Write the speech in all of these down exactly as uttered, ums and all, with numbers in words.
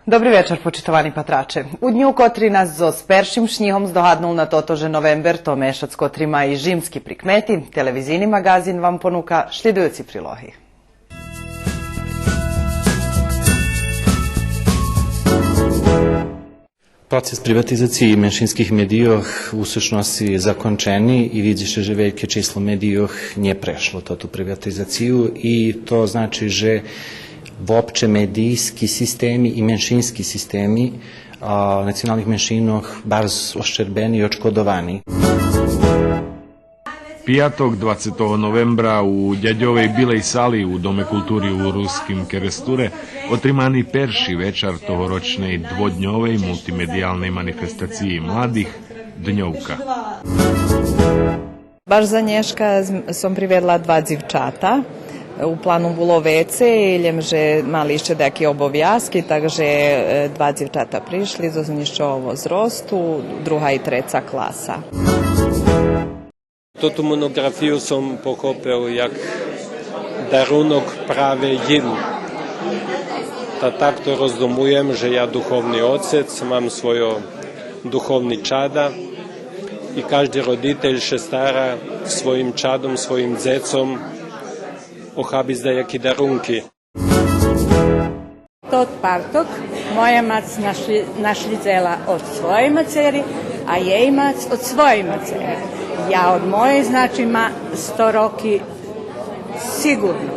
Добри вечар, почитовани патраче. У дню котри нас зоз першим шнїгом здогаднул на тото же новембер то мешац котри ма и жимски прикмети, телевизийни маґазин вам понука шлїдуюци прилоги. Процес приватизациї меншинских медийох у сущносци закончени и видзи ше же вельке число медийох нє прешло тоту приватизацию и то значи же вообще медийски системи и меншински системи, а, националних меншинох барз ощербени и очкодовани. Пияток, двацетого новембра, у дядьовей билей сали у Доме култури у Руским Керестуре отримани перши вечар тогорочней дводньовей мултимедиялней манифестациї младих Дньовка. Баш за нєшка з-, сом приведла два дзивчата. У плану було вецей, лєм же мали ище даяки обовязки, так же, е, два дзивчата пришли зоз нїзшого возросту, друга и треца класа. Тоту моноґрафию сом похопел як дарунок праве їм. Та так то роздумуєм же я духовни оцец, мам свойо духовни чада и кажди родитель ше стара своїм чадом, своїм дзецом охабиц даяки дарунки. Тот парток моя мац нашли-, нашлїдзела од своєй мацери, а єй мац од своєй мацери. Я од моєй, значи, ма сто роки сиґурно.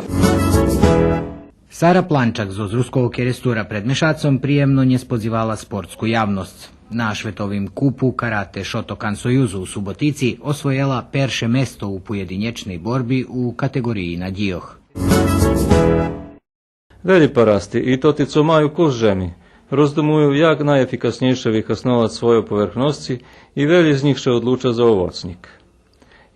Сара Планчак зоз Руского Керестура пред мешацом приємно нєсподзивала спортску явносц. На Шветовим купу карате Шотокан Союзу у Суботици освоєла перше место у поєдинєчней борби у катеґориї надїйох. Велї парасти, и тоти цо маю кус жеми, роздумую як найефикаснєйше вихасновац свойо поверхносци и велї з нїх ше одлуча за овоцнїк.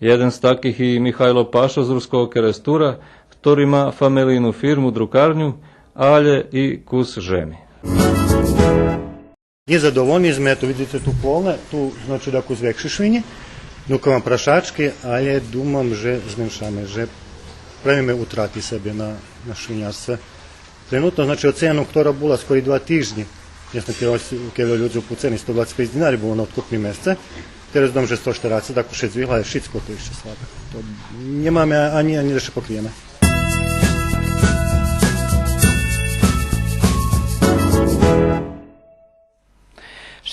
Єден з таких и Михайло Пашо з Руского Керестура, хтори ма фамелийну фирму друкарню, алє и кус жеми. Нєзадовольни зме, ето, видзице ту полне, ту, значи, дакус векши швинї, нука мам прашачки, алє думам же зменшаме, же правиме утрати себе на, на швинярстве. Тренутно, значи, оцену хтора була скори два тижнї, я сом кельо, кельо людзей упуцени, сто двацец пейц динари було на откупни месце, тераз думам же сто штерацец, так ше здвигла, алє шицко то ище слабе. То нємаме анї, анї да ше покриєме.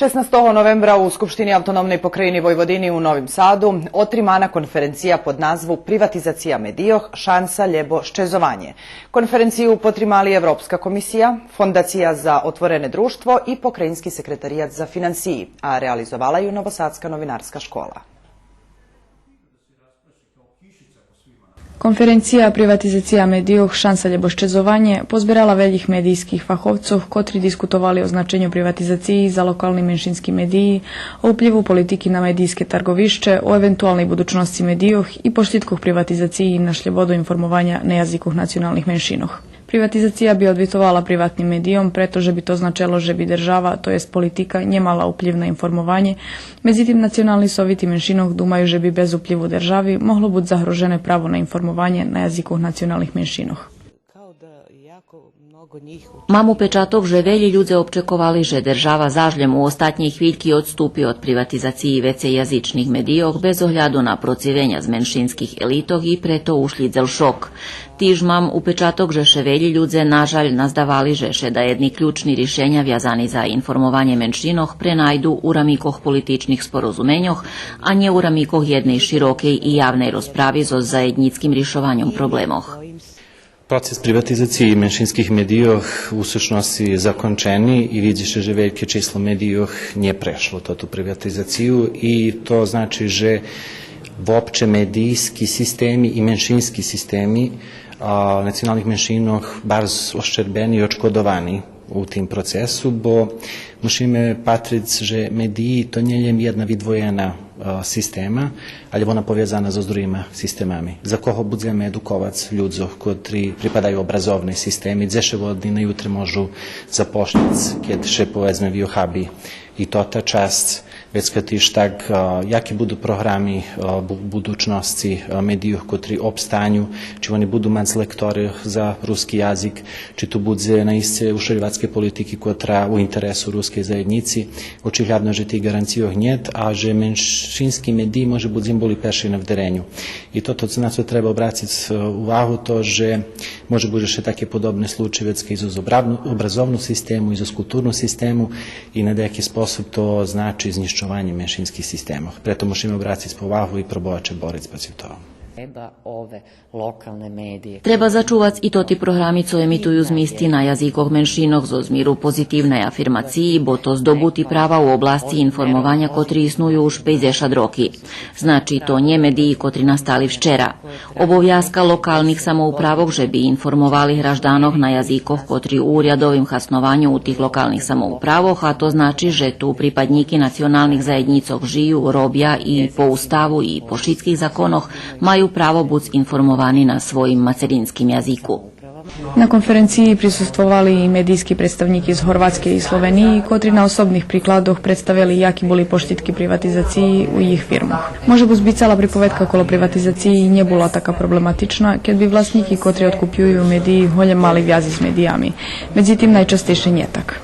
Шеснастого новембра у Скупштини Автономней Покраїни Войводини у Новим Саду отримана конференция под назву Приватизация медийох, шанса лєбо щезованє. Конференцию потримали Европска комисия, Фондация за отворене дружтво и Покраїнски секретарият за финансиї, а реализовала ю Новосадска новинарска школа. Конференция Приватизация медийох, шанса лєбо щезованє позберала велїх медийских фаховцох, котри дискутовали о значеню приватизациї за локални меншински медиї, о уплїву политики на медийске тарґовище, о евентуалней будучносци медийох и пошлїдкох приватизациї на шлєбоду информованя на язикох националних меншинох. Приватизация би одвитовала приватним медийом, прето же би то значело же би держава, то єст политика, нємала уплїв на информованє. Медзитим, национални совити меншинох думаю же би без уплїву держави могло буц загрожене право на информованє на язикох националних меншинох. Мам упечаток же велї людзе обчековали же держава заш лєм у остатнєй хвильки одступи од приватизациї вецейязичних медийох без огляду на процивеня з меншинских елитох и прето ушлїдзел шок. Тиж мам упечаток же ше велї людзе, на жаль, наздавали же ше даєдни ключни ришеня вязани за информованє меншинох пренайду у рамикох политичних спорозуменьох, а нє у рамикох єдней широкей и явней розправи зоз заєднїцким ришованьом проблемох. Процес приватизациї меншинских медийох у сущносци закончени и видзи ше же вельке число медийох нє прешло тоту приватизацию и то значи же вообще медийски системи и меншински системи, а, националних меншинох барз ощербени и очкодовани у тим процесу, бо мушиме патриц же медиї то нє лєм єдна видвоєна, а, система, алє вона повязана зоз другима системами. За кого будземе едуковац людзох котри припадаю образовней системи, дзе ше вони на ютре можу запошлїц, кед ше, поведзме, виохаби и тота часц, Вецка тиж так, а, яки буду програми, а, бу-, будучносци, а, медийох котри обстаню, чи вони буду мац лектори за руски язик, чи ту будзе наисце ушелївацки политики котра у интересу рускей заєднїци. Очиглядно же тих ґаранцийох нєт, а же меншински медий може буц им були перши на вдереню. И тото на цо треба обрациц, е, увагу, то же може буц же ше таки подобни случаї вецка и зоз образовну систему, и зоз културну систему, и на даяки способ то значи знїщованє меншинских системох. Прето мушиме обрациц увагу и пробовац ше бориц процив того. Треба ове локалне медиї. Треба зачувац и тоти програми цо емитую змисти на язикох меншинох зоз миру позитивней афирмациї, бо то здобути права у обласци информованя котри исную уж пейдзешат роки. Значи, то нє медиї котри настали вчера. Обовязка локалних самоуправох же би информовали гражданох на язикох котри у урядовим хаснованю у тих локалних самоуправох, а то значи же ту припаднїки националних заєднїцох жию, робя и по уставу и по шицких законох маю право буц информовани на своїм мацеринским язику. На конференциї присуствовали и медийски представнїки з Горватскей и Словениї, котри на особних прикладох представели яки були пошлїдки приватизациї у їх фирмох. Може буц би цала приповедка коло приватизациї нє була така проблематична, кед би власнїки котри одкупюю медиї голєм мали вязи з медиями. Медзитим, найчастейше нє так.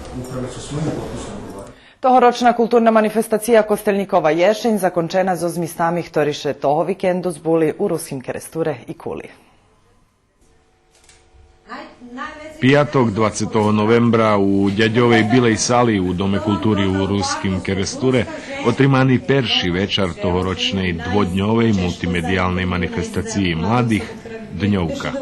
Тогорочна културна манифестация Костельникова єшень закончена зоз змистами хтори ше того викенду збули у Руским Керестуре и Кули. Пияток, двацетого новембра, у дядьовей билей сали у Доме култури у Руским Керестуре отримани перши вечар тогорочней дводньовей мултимедиялней манифестациї младих Дньовка.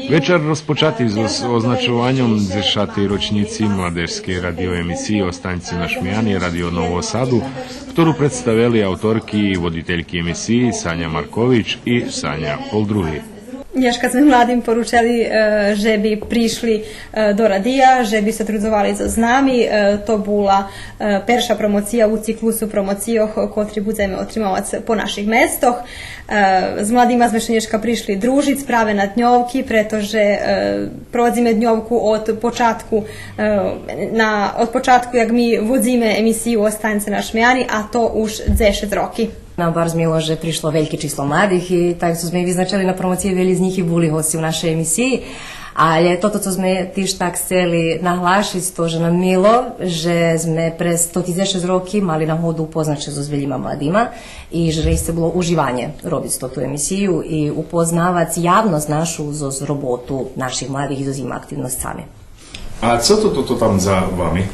Вечар розпочати зоз означованьом дзешатей рочнїци младежскей радио емисиї Останьце нашмияни Радио Нового Саду, хтору представели авторки и водительки емисиї Саня Маркович и Саня Полдруги. Нєшка зме младим поручели, е, же би пришли, е, до радия, же би ше трудзовали зоз нами. Е, то була, е, перша промоция у циклусу промоцийох котри будземе отримовац по наших местох. Е, з младима зме ше нєшка пришли дружиц праве на дньовки, прето же, е, провадзиме дньовку од початку, е, на, од початку як ми водзиме емисию Останьце нашмияни, а то уж дзешец роки. Нам барз мило же пришло вельке число младих и так цо зме визначели на промоциї, велї з нїх и були госци у нашей емисиї. Але тото цо зме тиж так сцели наглашиц, то же нам мило же зме през тоти дзешец роки мали нагоду упознац ше зоз велїма младима и же наисце було уживанє робиц тоту емисию и упознавац явносц нашу зоз роботу наших младих и зоз їх активносцами. А цо то, то, то там за вами?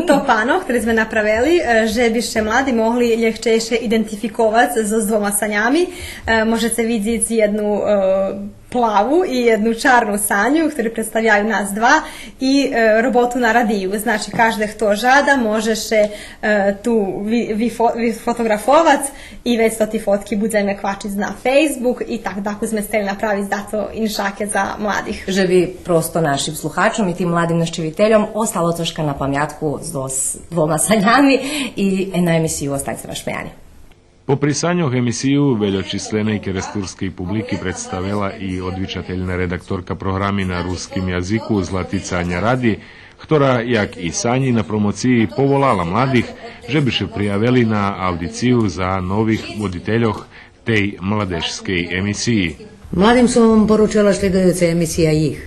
То пано, хторе зме направели, е, же би ше млади могли лєгчейше идентификовац зоз двома санями. Е, можеце видзиц єдну, е, плаву и єдну чарну саню, хтори представяю нас два, и, е, роботу на радию. Значи, кажде хто жада, може ше, е, ту ви-, вифо-, вифотоґрафовац и вец тоти фотки будземе квачиц на Фейсбук и так, так зме сцели направиц дацо иншаке за младих. Же би просто нашим слухачом и тим младим нащивительом остало цошка на памятку зоз двома санями и, е, на емисию Останьце нашмияни. Попри саньох емисию вельочисленей керестурскей публики представела и одвичательна редакторка програми на руским язику Златица Няради, хтора, як и санї, на промоциї поволала младих же би ше приявели на авдицию за нових водительох тей младежскей емисиї. Младим сом поручела шлїдуюце: емисия їх.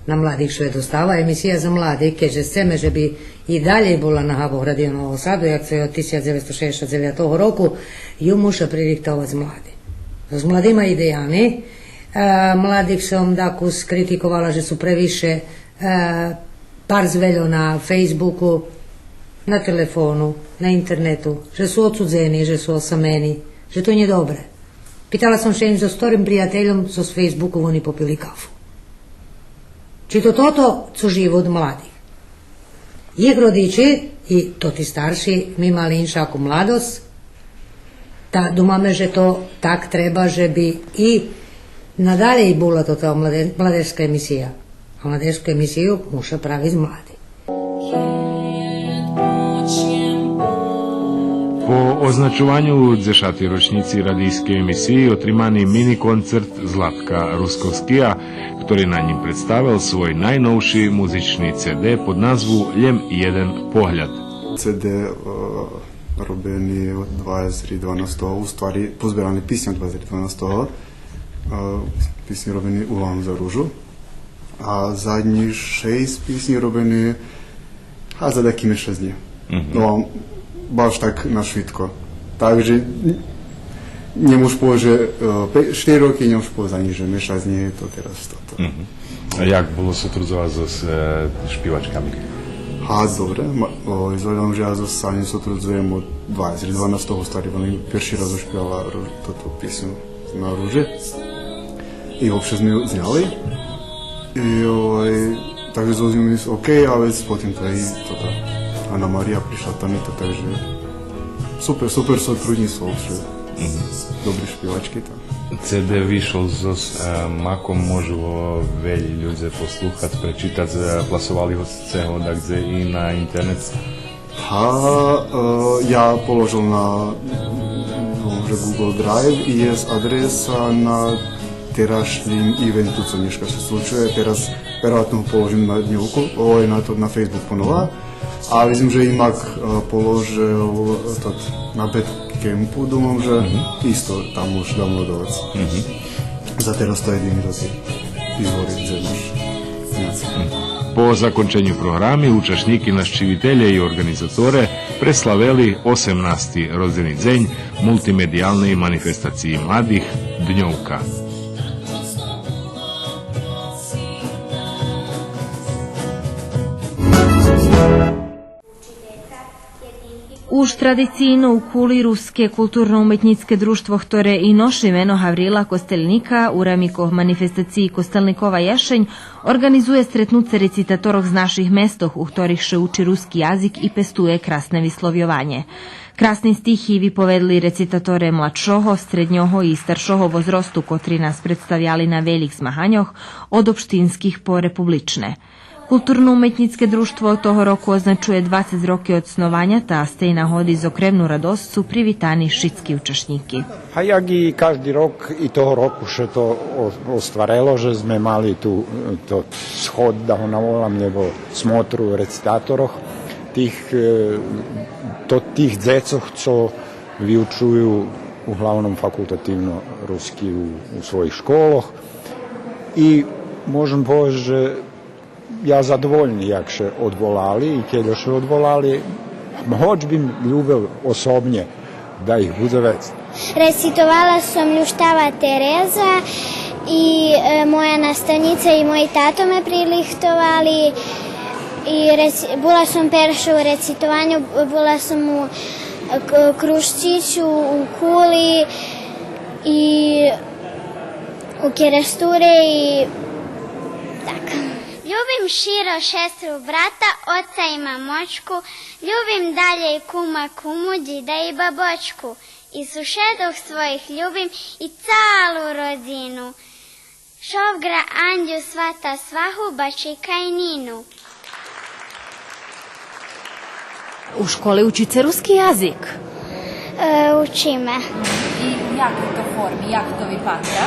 На младих ше достава емисия за младих, кед же сцеме же би и далєй була на габох Радио Нового Саду, як цо є од тисяч дзевецсто шейдзешат дзевятого року, ю муша пририхтовац млади. З младима идеями, е, младих сом дакус критиковала же су превише, е, барз вельо на Фейсбуку, на телефону, на интернету, же су одсудзени, же су осамени, же то нє добре. Питала сом ше им зоз хторим приятельом зоз Фейсбуку вони попили кафу. Чи то тото цо жию од младих? Їх родичи и тоти старши, ми мали иншаку младосц, та думаме же то так треба же би и надалєй була тота младе-, младежска емисия. А младежску емисию муша правиц млади. По означованю дзешатей рочнїци радийскей емисиї отримани мини концерт Златка Русковския, хтори на нїм представел свой найновши музични Ц Д под назву Лєм єден погляд. Це де, е, робени од двацец три дванастого, у ствари, позберани писнї од двацец три дванастого, е, писнї робени углавном за Ружу, а заднї шейсц писнї робени, а за даяки мешац днї. Мгм. Но, баш так на швидко. Так же н-, нє мож повесц же, е, пе-, штири роки, нє мож повесц анї же мешац днї, то тераз тото. Мгм. А як було сотрудзовац зоз, е, шпивачками? Га, добре. Ма-, о, изгледа же я зоз Саню сотрудзуєм од двацец дванастого, у ствари, вона перши раз ушпивала Ру-, тоту писню на Ружи. И вообще зме ю зняли. И, овай, так же зоз ню мислим, окей, а вец потим то и тото. Ана Мария пришла там и то, так же супер, супер сотруднїцтво вообще. Мгм. Добри шпивачки там. Це де вишол зоз, е, маком, можело велї людзе послухац, пречитац, е, пласовали го сце го дагдзе и на интернет? Га, е, я положел на, може, Google Drive и єст адреса на терашнїм ивенту цо нєшка ше случує. Тераз вероятно го положим на дньовку, овай, на то, на Facebook понова. А видзим же и мак, е, положел, е, тот, на Bandcampu, думам же исто там мож даунлодовац. Мгм. За тераз то єдини тоти извори дзе мож. По законченю програми учашнїки, нащивителє и орґанизаторе преславели осемнасти родзени дзень мултимедиялней манифестациї младих Дньовка. Уж традицийно у Кули Руске културно-уметнїцке дружтво, хторе и ноши мено Гаврила Костельника, у рамикох манифестациї Костельникова єшень орґанизує стретнуце рецитаторох з наших местох, у хторих ше учи руски язик и пестує красне висловйованє. Красни стихи виповедли рецитаторе младшого, стреднього и старшого возросту, котри нас представяли на велїх змаганьох, од општинских по републичне. Културно-уметнїцке дружтво того року означує двацец роки од снованя, та з тей нагоди з окремну радосцу привитани шицки учашнїки. А як и кажди рок, и того року ше то о-, остварело, же зме мали ту, то сход, да го наволам, лєбо смотру рецитаторох, тих, е, то тих дзецох цо виучую углавном факултативно руски у, у своїх школох. И можем повесц же я задовольни як ше одволали и кельо ше одволали, гоч бим любел особнє да их будзе вецей. Рецитовала сом Люштава Тереза и, е, моя наставнїца и мой тато ме пририхтовали. И рец-, була сом перша у рецитованю, бу-, була сом у, е, к-, Крушчицу, у Кули и у Керестуре и так. Любим широ шестру, брата, оца и мамочку, любим далєй кума, куму, дїда и бабочку, и сушедох своїх любим и цалу родзину. Шовґра, Андю, свата, сваху, бачика и нину. У школи учице руски язик? Е, учиме. И у якей то форми, як то випатра?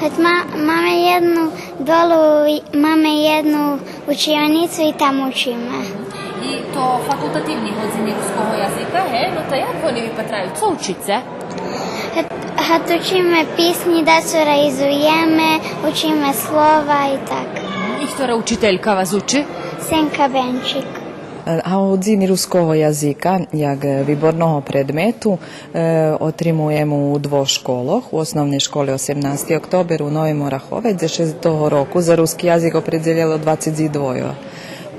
Гет ма-, маме єдну долу, маме єдну учионицу и там учиме. И то факултативни годзини руского язика, гей? Но та як вони випатраю? Цо учице? Гет, гет учиме писнї, дацо реализуєме, учиме слова и так. И хтора учителька вас учи? Сенка Бенчик. А годзини руского язика, як виборного предмету, е, отримуєме у двох школох, у Основней школи Осемнасти октобер у Новим Орахове, дзе ше того року за руски язик опредзелєло двацец и двойо.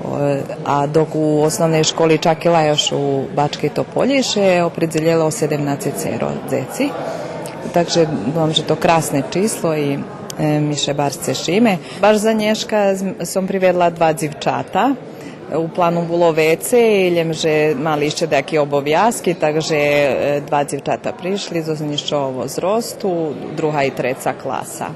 О, а док у Основней школи Чакела Лайош у Бачкей Тополї ше опредзелєло седемнацецеро дзеци. Так же думам же то красне число и, е, ми ше барз цешиме. Баш за нєшка з-, сом приведла два дзивчата. У плану було вецей, лєм же мали ище даяки обовязки, так же, е, два дзивчата пришли зоз нїзшого возросту, друга и треца класа.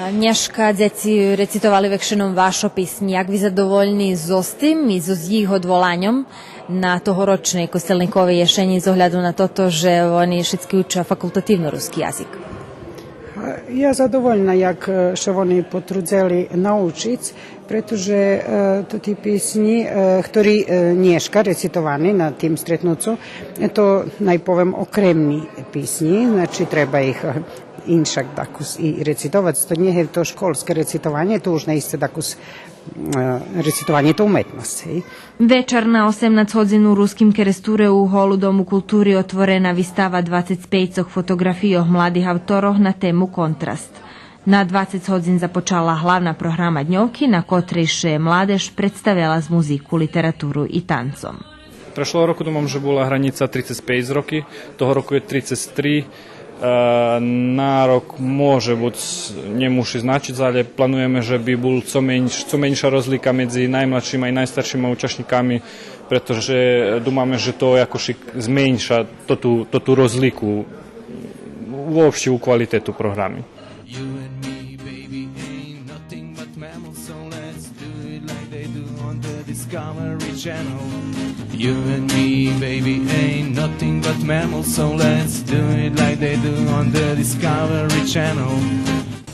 А нєшка дзеци рецитовали векшином вашо писнї. Як ви задовольни зоз тим и зоз їх одволаньом на тогорочней Костельниковей єшенї з огляду на тото же вони шицки уча факултативно руски язик? Я задовольна як, е, ше вони потрудзели научиц, прето же, е, тоти писнї, е, хтори, е, нєшка рецитовани на тим стретнуцу, е, то най повем окремни писнї, значи треба их, е, иншак дакус и рецитовац. То нє є то школске рецитованє, то уж наисце дакус, е, рецитованє то уметносц, гей. Вечар на осемнац годзин у Руским Керестуре у голу Дому култури отворена вистава двацец пейцох фотоґрафийох младих авторох на тему Контраст. На двацец годзин започала главна програма дньовки, на котрей ше младеж представела з музику, литературу и танцом. Прешлого року думам же була гранїца трицец пейц роки, того року є трицец три. Е, на рок може буц нє муши значиц, але плануєме же би бул цо менш-, цо менша розлика медзи наймладшима и найстаршима учашнїками, прето же думаме же то якошик зменша тоту, тоту розлику вообще у квалитету програми. You and me, baby, ain't nothing but mammals, so let's do it like they do on the Discovery Channel. You and me, baby, ain't nothing but mammals, so let's do it like they do on the Discovery Channel.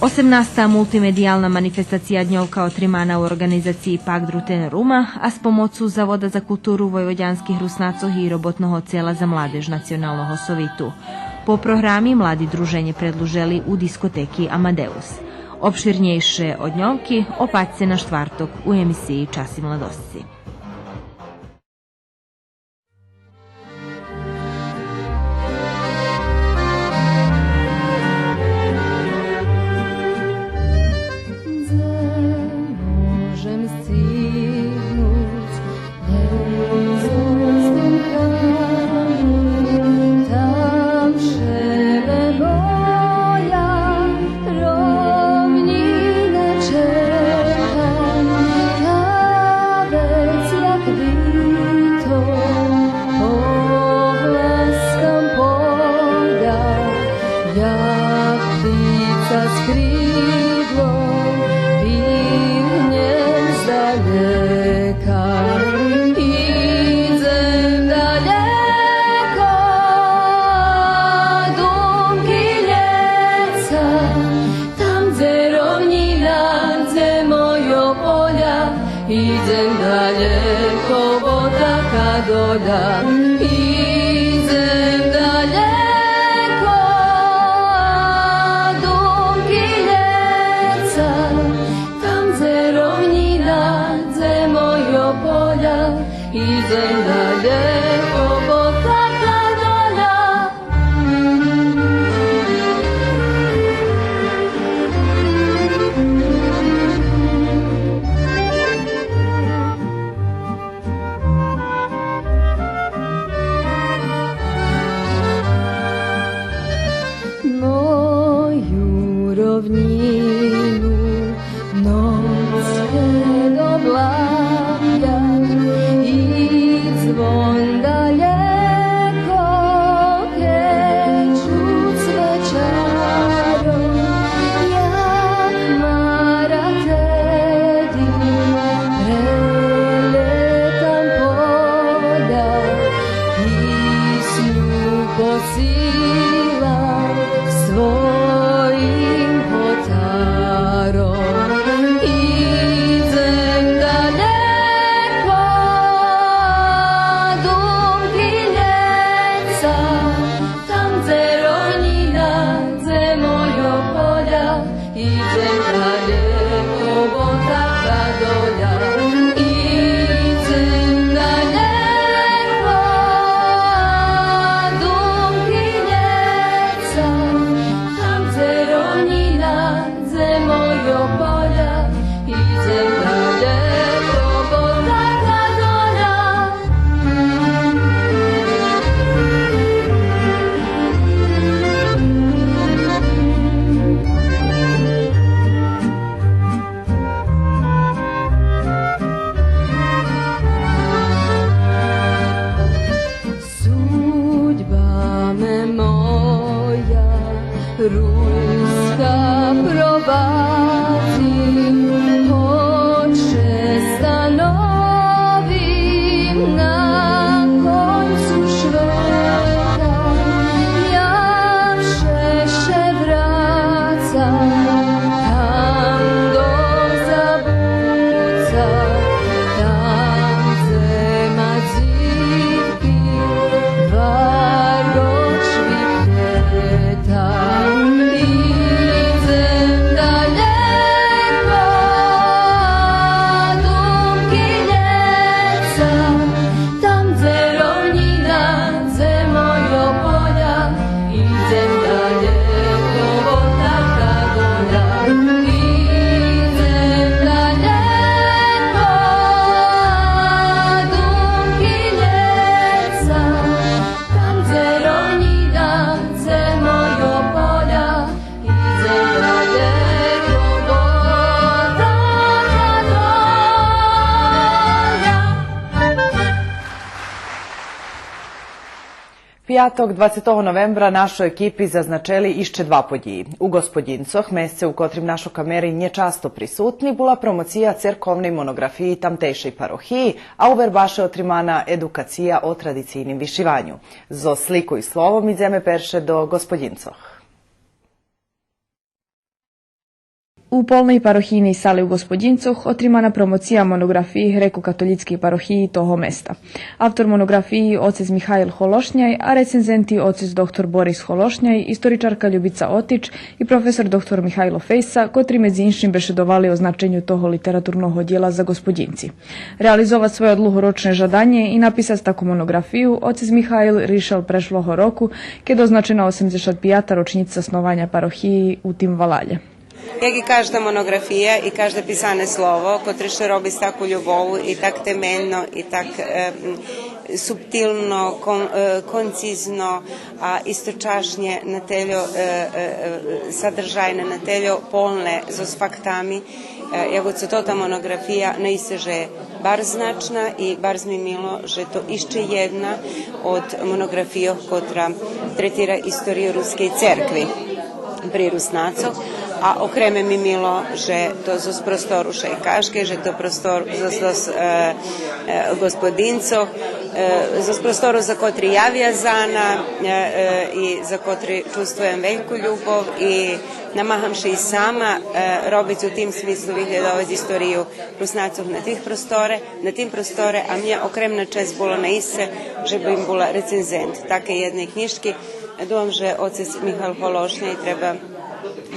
Осемнаста мултимедиялна манифестация дньовка отримана у орґанизациї Пакт Рутен Рума, а з помоцу Завода за културу войводянских Руснацох и Роботного цела за младеж Националного совиту. По програми млади друженє предлужели у дискотеки Амадеус. Обширнєйше о дньовки опатьце на штварток у емисиї Часи младосци. Пияток, двацетого новембра, нашо екипи зазначели ище два подїї. У Господїнцох, месце у котрим нашо камери нє часто присутни, була промоция церковней моноґрафиї тамтейшей парохиї, а у Вербаше отримана едукация о традицийним вишиваню. Зоз слику и словом идземе перше до Господїнцох. У полней парохийней сали у Господїнцох отримана промоция моноґрафиї грекокатолїцкей парохиї того места. Автор моноґрафиї оцец Михаил Холошняй, а рецензенти оцец доктор Борис Холошняй, историчарка Любица Отич и професор доктор Михайло Фейса, котри медзи иншим бешедовали о значеню того литературного дїла за Господїнци. Реализовац свойо длугорочне жаданє и написац таку моноґрафию оцец Михаил ришел прешлого року, кед означена осемдзешат пията рочнїца снованя парохиї у тим валалє. Як и кажда моноґрафия и кажде писане слово, котре ше роби з таку любову и так темельно, и так, е, м, субтилно, кон-, е, концизно, а источашнє на тельо, е, е, е, садржайне, на тельо полне зоз фактами, е, як оцо тота моноґрафия, наисце же є барз значна и барз ми мило же то ище єдна од моноґрафийох котра третира историю Рускей церкви при Руснацох, а окреме ми мило же то зоз простору Шайкашки, же то простор зоз, зоз, е, е, Господинцох, е, зоз простору за котри я вязана, е, е, и за котри чувствуєм вельку любов и намагам ше и сама, е, робиц у тим смислу, виглєдовац историю Руснацох на тих просторе, на тим просторе, а мнє окремна чесц було наисце же бим була рецензент такей єдней кнїжки. Думам же оцец Михаил Холошняй треба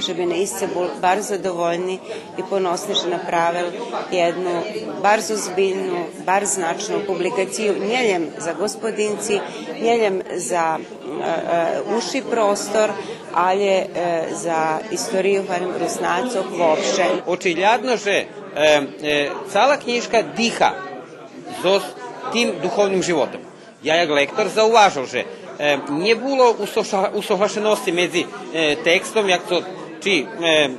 же би наисце бул барз задовольни и поносни же направел єдну барз озбильну, барз значну публикацию, нє лєм за Господинци, нє лєм за, е, е, уши простор, алє, е, за историю, гварим, Руснацох вообще. Очиглядно же, е, е, цала кнїжка диха зоз тим духовним животом. Я як лектор зауважел же, е, нє було усоша-, усоглашеносци медзи, е, текстом, як то чи, е,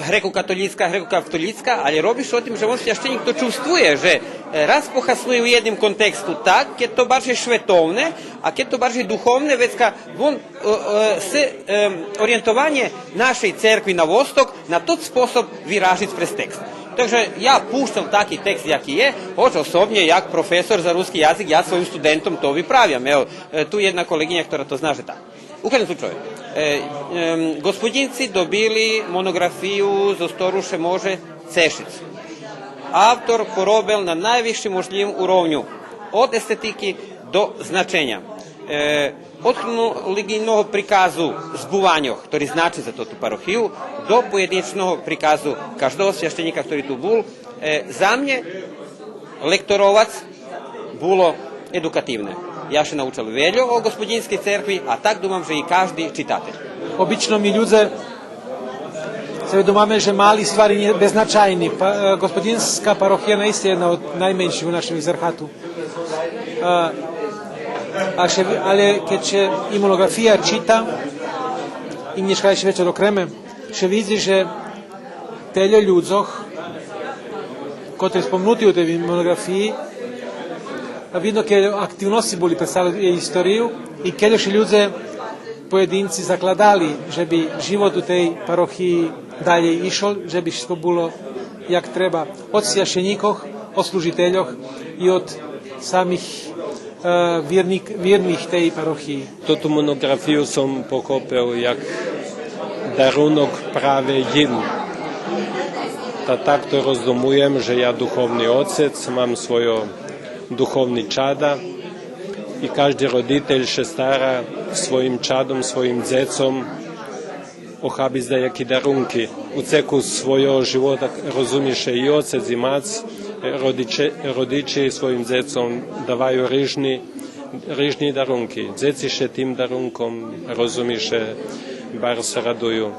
грекокатолїцка, грекокатолїцка, алє роби ше о тим же вон священїк то чувствує же, е, раз похаснує у єдним контексту так, кед то баржей шветовне, а кед то баржей духовне, вецка вон, е, е, се, е, ориєнтованє нашей церкви на восток на тот способ виражиц през текст. Так же я пущел таки текст яки є, гоч особнє як професор за руски язик я своїм студентом то виправям. Ево, е, ту єдна колеґиня котра то зна же так. У каждим случаю, е, ем, Господинци добили моноґрафию зоз котру ше може цешиц. Автор поробел на найвисшим можлївим уровню, од естетики до значеня. Е, од хронолоґийного приказу збуваньох, котри значи за тоту парохию, до поєдиночного приказу каждого священїка котри ту бул, е, за мнє лекторовац було едукативне. Я ше научел вельо о Господинскей церкви, а так думам же и кажди читатель. Обично ми людзе се уведомаме же мали ствари нє-, беззначайни. Па, е, Господинска парохия наисце єдна од найменших у нашим екзархату. А, а ше ви-, алє кед ше и моноґрафия чита, и мнє ше кази вецей окреме, ше видзи же тельо людзох, котри спомнути у тей моноґрафиї, а видно кельо активносци були през цалу историю и кельо ше людзе, поєдинци закладали же би живот у тей парохиї далєй ишол, же би шицко було як треба, од священїкох, од служительох и од самих, е, вирни-, вирних тей парохиї. Тоту моноґрафию сом похопел як дарунок праве їм. Та так то розумуєм, же я духовни оцец, мам свойо духовни чада и кажди родитель ше стара своїм чадом, своїм дзецом охабиц даяки дарунки. У цеку свойого живота, розуми ше, и оцец, и мац, родиче, родичи своїм дзецом даваю рижни, рижни дарунки. Дзеци ше тим дарунком, розуми ше, барз радую.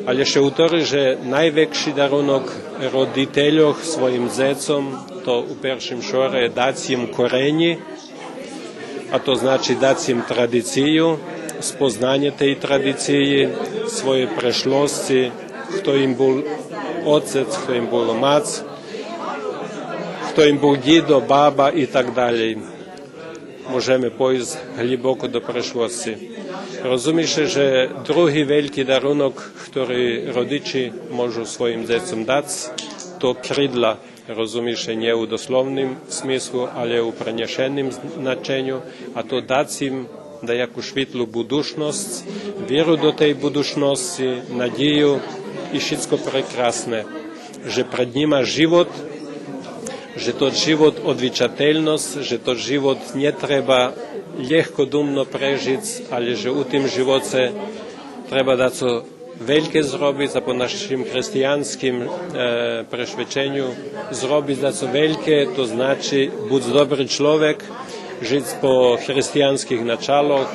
Алє ше утвори же найвекши дарунок родительох своїм дзецом, то у першим шоре дац їм коренї, а то значи дац їм традицию, спознанє тей традициї, своєй прешлосци, хто їм бул оцец, хто їм бул мац, хто їм бул дїдо, баба и так далєй. Можеме пойсц глїбоко до прешлосци. Розуми ше же други вельки дарунок хтори родичи можу своїм дзецом дац, то кридла, розуми ше, нє у дословним смислу, але у пренєшеним значеню, а то дац им даяку швитлу будушносц, виру до тей будушносци, надїю и шицко прекрасне, же пред нїма живот, же тот живот одвичательносц, же тот живот нє треба лєгкодумно прежиц, але же у тим живоце треба дацо вельке зробиц, а по нашим християнским, е, прешвеченю зробиц дацо вельке, то значи буц добри чловек, жиц по християнских началох,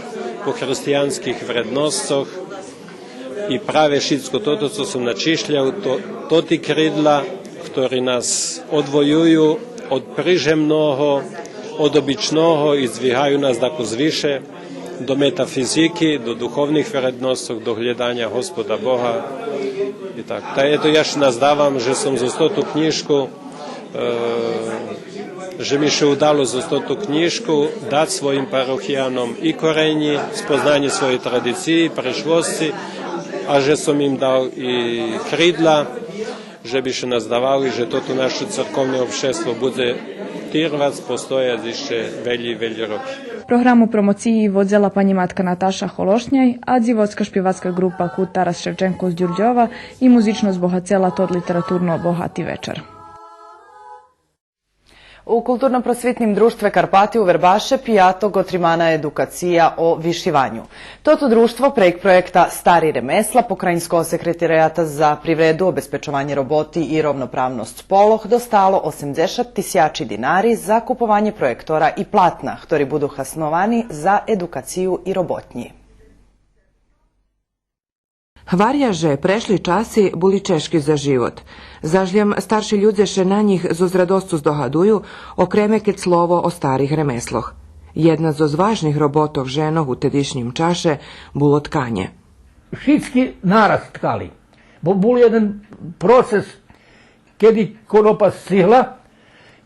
по християнских вредносцох и праве шицко тото цо сом начишлял, то, тоти кридла, хтори нас одвоюю од прижемного, од обичного и здвигаю нас дакус више до метафизики, до духовних вредносцох, до глєданя Господа Бога. И так. Та ето, я ше наздавам же сом зоз тоту кнїжку, е, же ми ше удало зоз тоту кнїжку дац своїм парохияном и коренї, спознанє своєй традициї, прешлосци, а же сом им дал и кридла, же би ше наздавали же тото наше церковне общество будзе тирвац, постояц ище велї, велї роки. Програму промоциї водзела панї Матка Наташа Холошняй, а дзивоцка шпивацка ґрупа Кут Тарас Шевченко з Дюрдьова и музично збогацела тот литературно богати вечар. У Културно-просвитним дружтве Карпати у Вербаше пияток отримана едукация о вишиваню. Тото дружтво прейґ проєкта Стари ремесла Покраїнского секретарияту за привреду, обезпечованє роботи и ровноправносц полох достало осемдзешат тисячи динари за купованє проєктора и платна, хтори буду хасновани за едукацию и роботнї. Гваря же прешли часи були чежки за живот. Заш лєм старши людзе ше на нїх зоз радосцу здогадую, окреме кед слово о старих ремеслох. Єдна зоз важних роботох женох у тедишнїм чаше було тканє. Шицки нараз ткали, бо бул єден процес кеди конопа сцигла,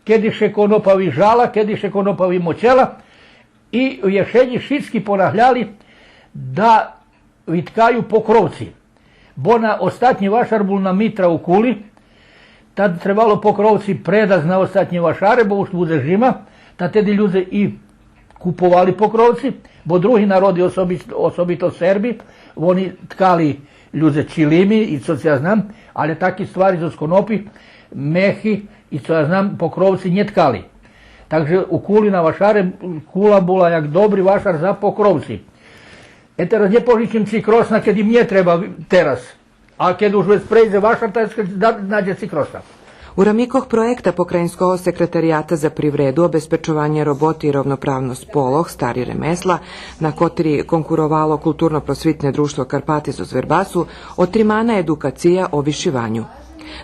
кеди ше конопа вижала, кеди ше конопа вимочела, и у єшенї шицки понагляли да виткаю покровци. Бо на остатнї вашар бул на Митра у Кули, та требало покровци предац на остатнї вашаре, бо уж будзе жима, та теди людзе и куповали покровци, бо други народи, особи-, особито Серби, вони ткали людзе чилими и цо я знам, але таки ствари зоз конопи, мехи и цо я знам, покровци нє ткали. Так же у Кули на вашаре, Кула була як добри вашар за покровци. Е, тераз нє пожичим ци кросна, кед им нє треба тераз. А кед уж вец прейдзе вашар, та да-, надзе ци кросна. У рамикох проєкта Покраїнского секретарияту за привреду, обезпечованє роботи и ровноправносц полох, Стари ремесла, на котри конкуровало Културно-просвитне дружтво Карпати зоз Вербасу, отримана едукация о вишиваню.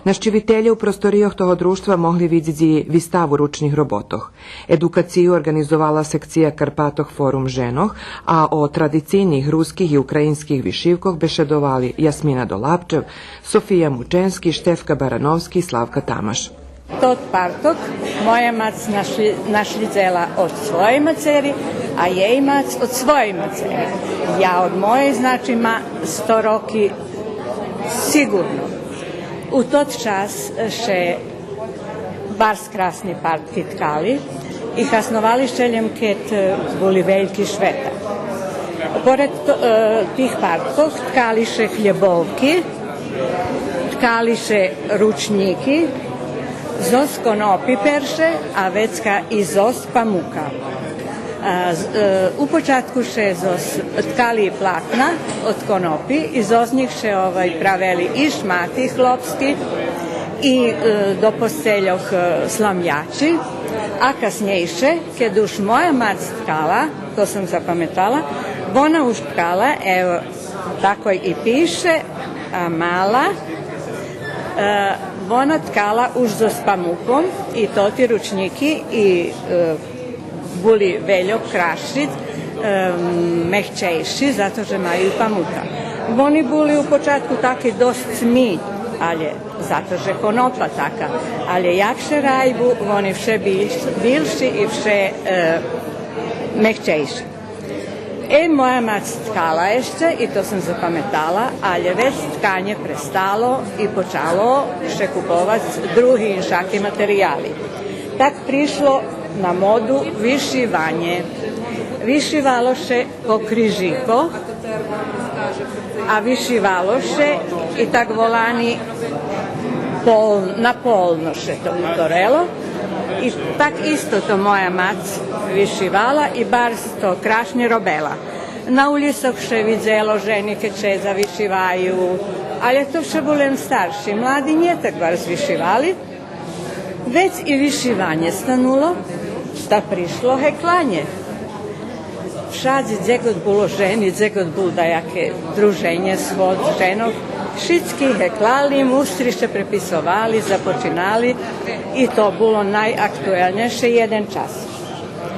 Нащивителє у просторийох того дружтва могли видзиц и виставу ручних роботох. Едукацию орґанизовала секция Карпатох Форум женох, а о традицийних руских и українских вишивкох бешедовали Ясмина Долапчев, София Мученски, Штефка Барановски и Славка Тамаш. Тот парток моя мац нашли-, нашлїдзела од своєй мацери, а єй мац од своєй мацери. Я од моєй, значи, ма сто роки сиґурно. У тот час ше барз красни партки ткали и хасновали ше лєм кед, е, були вельки швета. Поред то-, е, тих парткох ткали ше хлєбовки, ткали ше ручнїки, зоз конопи перше, а вецка и зоз памука. А, з-, е, у початку ше зоз-, ткали платна од конопи и зоз нїх ше, овай, правели и шмати хлопски и, е, до посцельох, е, сламячи, а каснєйше, кед уж моя мац ткала, то сом запаметала, вона уж ткала, ево, такой и пише, а, мала, е, вона ткала уж зоз памуком и тоти ручнїки и, е, були вельо красши, е, мехчейши, зато же маю памука. Вони були у початку таки досц цми, але зато же конопа така. Але як ше райбу, вони вше бильш-, билши и вше, е, Мекчейше. Е, моя мац ткала ище, и то сом запаметала, алє вец тканє престало и почало ше куповац други иншаки материяли. Так пришло на моду вишиванє. Вишивало ше по крижикох, а вишивало ше и так волани пол-, на полно ше то уторело. И так исто то моя мац вишивала и барз то крашнє робела. На улїцох ше видзело жени кед ше завишиваю, алє то вше були лєм старши, млади нє так барз вишивали. Вец и вишиванє стануло, та пришло гекланє. Вшадзи, дзе год було жени, дзе год бул даяке друженє, сход женох, шицки геклали, мустри ше преписовали, започинали и то було найактуелнєйше єден час.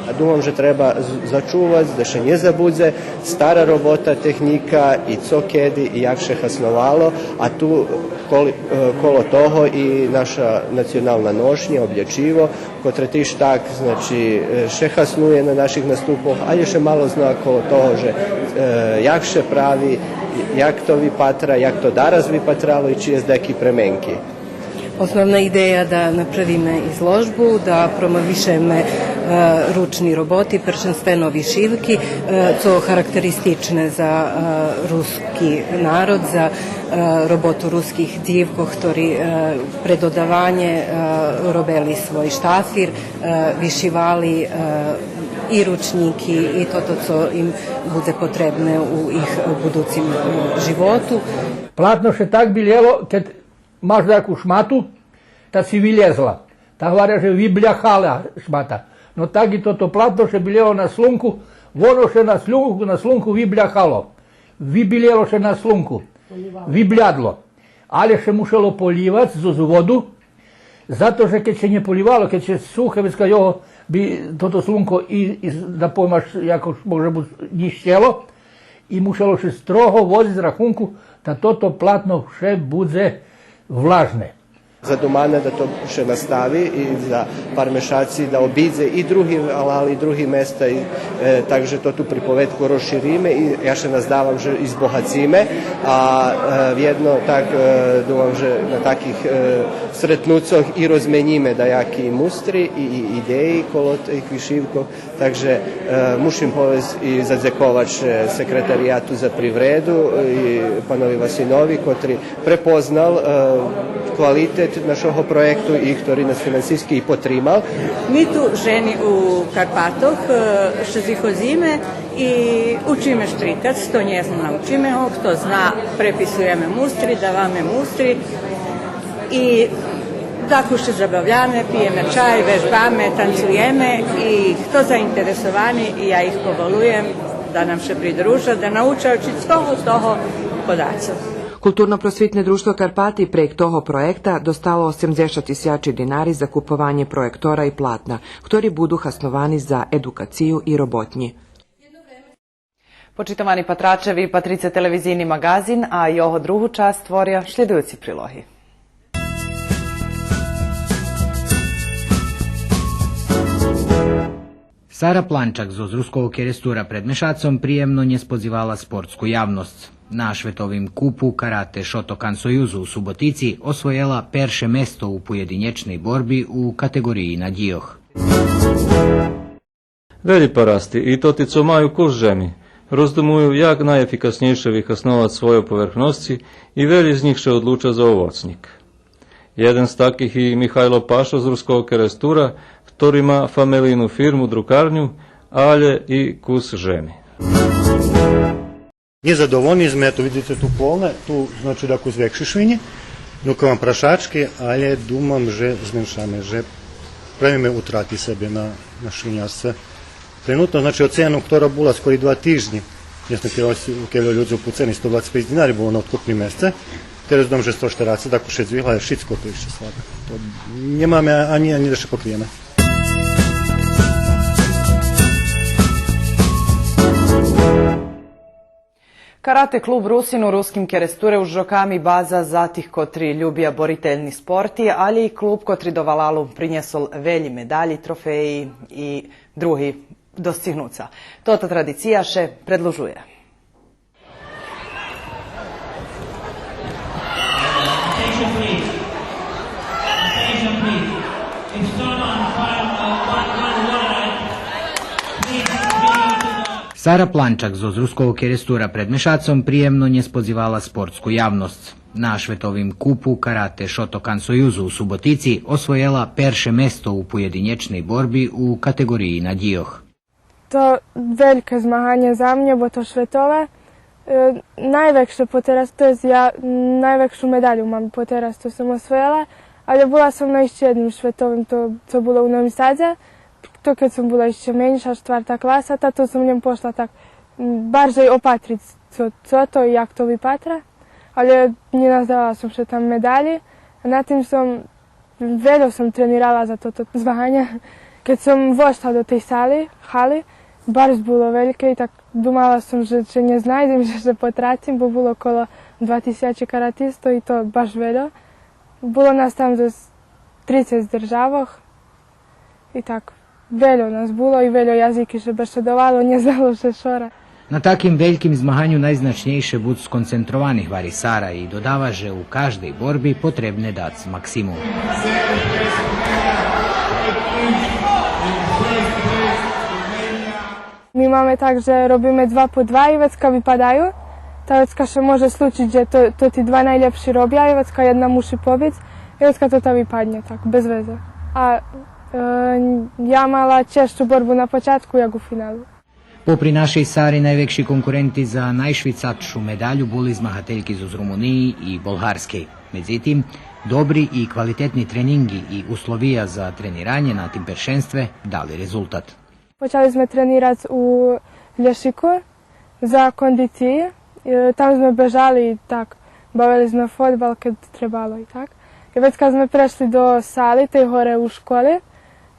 А думам же треба з-, зачувац, да ше нє забудзе стара робота, технїка и цо кеди и як ше хасновало, а ту коли-, е, коло того и наша национална ношнє, облєчиво, котре тиж так, значи, е, ше хаснує на наших наступох, а єше мало зна коло того же, е, як ше прави, як то випатра, як то дараз випатрало и чи єст даки пременки. Основна идея да направиме изложбу, да промовишеме, е, ручни роботи, першенствено вишивки, е, цо характеристичне за, е, руски народ, за, е, роботу руских дзивкох, хтори, е, пре додаванє, е, робели свой штафир, е, вишивали, е, и ручнїки, и тото цо им будзе потребне у их будуцим, е, животу. Платно ше так билєло, кед маш даяку шмату, та ци вилєзла. Та гваря же вибляхала шмата. Но так и тото платно ше билєло на слунку, воно ше на слунку, на слунку вибляхало. Вибилєло ше на слунку. Виблядло. Алє ше мушело полївац зоз воду, зато же кед ше нє полївало, кед ше сухе, вецка його би тото слунко и, и на помаш якош, може буц, нїщело, и мушело ше строго водзиц рахунку, та тото платно вше будзе влажне. Задумане да то ше настави и за пар мешаци да обидзе и други валали, и други места, и, е, так же тоту приповедку розшириме и я ше наздавам же и збогациме, а, е, вєдно так, е, думам же на таких, е, сретнуцох и розменїме даяки мустри и, и идеї коло тих вишивкох. Так же, е, мушим повесц и задзековац, е, Секретарияту за привреду, е, и панови Васинови, котри препознал, е, квалитет нашого проєкту и хтори нас финансийски и потримал. Ми ту жени у Карпатох, е, ше зиходзиме и учиме штрикац, хто нє зна, научиме го, хто зна, преписуєме мустри, даваме мустри. И так ше забавяме, пиєме чай, вежбаме, танцуєме и хто заинтересовани, я их поволуєм да нам ше придружа, да науча од шицкого того подацо. Културно-просвитне дружтво Карпати прейґ того проєкта достало осемдзешат тисячи динари за купованє проєктора и платна, хтори буду хасновани за едукацию и роботнї. Почитовани патраче, ви патрице телевизийни маґазин, а його другу часц творя шлїдуюци прилоги. Сара Планчак зоз Руского Керестура пред мешацом приємно нєсподзивала спортску явносц. На Шветовим купу Карате Шотокан Союзу у Суботици освоєла перше место у поєдинєчней борби у катеґориї надїйох. Велї парасти, и тоти цо маю кус жеми, роздумую як найефикаснєйше вихасновац свойо поверхносци и велї з нїх ше одлуча за овоцнїк. Єден з таких и Михайло Пашо з Руского Керестура, хтори ма фамелийну фирму друкарню, алє и кус жеми. Нєзадовольни зме, ето, видзице ту полне, ту, значи, дакус векши швинї, нука мам прашачки, алє думам же зменшаме, же правиме утрати себе на, на швинярстве. Тренутно, значи, оцена котра була скорей два тижнї, нє знам кельо, кельо людзох пуцени, сто двацец пейц динари було на откупним месце, тераз думам же сто штерацец, так ше здвигла, алє шицко то ище слабо. То нємаме анї, анї да ше покриєме. Карате клуб Русин у Руским Керестуре уж роками база за тих котри любя борительни спорти, алє и клуб котри до валалу принєсол велї медалї, трофеї и други достигнуца. Тота традиция ше предлужує. Сара Планчак зоз Руского Керестура пред мешацом приємно нєсподзивала спортску явносц. На Шветовим купу Карате Шотокан Союзу у Суботици освоєла перше место у поєдинєчней борби у катеґориї надїйох. То вельке змаганє за мнє, бо то шветове. Е, найвекше потераз, то єст я найвекшу медалю мам потераз, то сом освоєла, але була сом на ище єдним шветовим, то, цо було у Новим Садзе, то кед сом була ище менша, штварта класа, та то сом лєм пошла так, м, баржей опатриц цо, цо то и як то випатра, але нє наздавала сом ше там медалї, а на тим сом вельо сом тренирала за тото змаганє. Кед сом вошла до тей сали, хали, барз було вельке и так думала сом же, же нє знайдзем, же, же потратим, бо було коло два тисячи каратистох и то баш вельо. Було нас там зоз трицец державох и так. Вельо нас було и вельо язики ше бешедовало, нє знало ше шора. На таким вельким змаганю найзначнєйше буц сконцентровани, гвари Сара и додава же у каждей борби потребне дац максимум. Ми маме так же робиме два по два и вецка випадаю. Та вецка ше може случиц же то, тоти два найлєпши робя и вецка єдна муши побиц и вецка тота випаднє так, без везе. А, е, я мала чежшу борбу на початку як у финалу. Попри нашей Сари, найвекши конкуренти за найшвицатшу медалю були змагательки зоз Румуниї и Болгарскей. Медзитим, добри и квалитетни тренинґи и условия за трениранє на тим першенстве дали резултат. Почали зме тренирац у Лєшику за кондициї. Е, там зме бежали и так, бавели зме фодбал кед требало и так. И вецка зме прешли до сали, тей горе у школи.